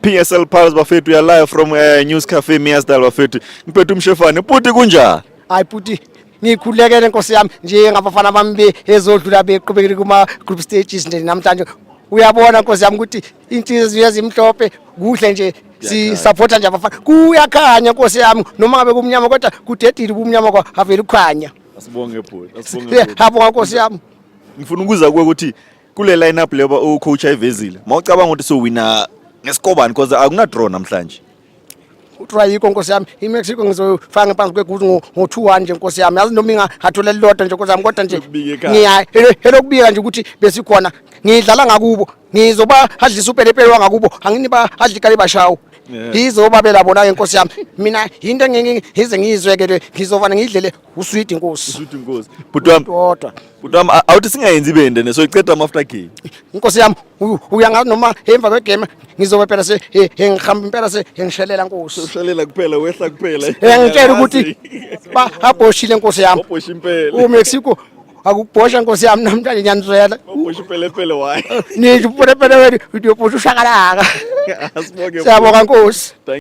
PSL Pulse bafethu, we are live from News Cafe Meyersdal bafethu. Ngiphethe umshefane, bhuti, kunjani? Hayi bhuti, ngikhulekele nkosi yami, njengabafana bami ezodlula beqhubekile kuma group stages nje namhlanje. Uyabona nkosi yami ukuthi inhliziyo ezimhlophe kuhle nje, si supporta nje abafana, kuyakhanya nkosi yami, noma ngabe kumnyama kodwa kudedile ubumnyama kwa havele ukukhanya. Asibonge bhuti, asibonge bhuti. Yabonga nkosi yami. Ngifuna ukuza kuwe ukuthi kule lineup leba ucoach ayivezile. Mawucabanga ukuthi so wina ngesikobani, because akuna draw namhlanje? Kuthiwa yikho nkosi yami, iMexico ngizofaka ngaphansi kweguzu ngo-2-1 nje nkosi yami. Yazi noma ingathola elilodwa nje nkosi yami, kodwa nje Lokubika ekhaya. ngiya elokubika nje ukuthi besikhona ngidlala ngakubo, ngizoba hadlisa upelepele wangakubo, angini ba hadla ikale bashawo. Ngizobabela bona-ke nkosi yami. Mina yinto engeke ngize ngiyizweke le, ngizovane ngiyidlele uswidi nkosi. Uswidi nkosi. Bhuti wami, Kodwa bhuti wami, awuthi singayenzi ibende ne soyiceda after game. Nkosi yami, uyangazi noma emva kwegame ngizobe phela se ngihamba impela se ngishelela nkosi. Ushalela kuphela, wehla kuphela. Ngitshela ukuthi babhoshile nkosi yami. Wabhosha impela. UMexico akubhosha nkosi yami, namhlanje ngiyanizwela. Wabhosha upelepele wayi. Nisho upelepele wenu uyobhosha ushakalaka. Asibonge. Siyabonga nkosi. Thank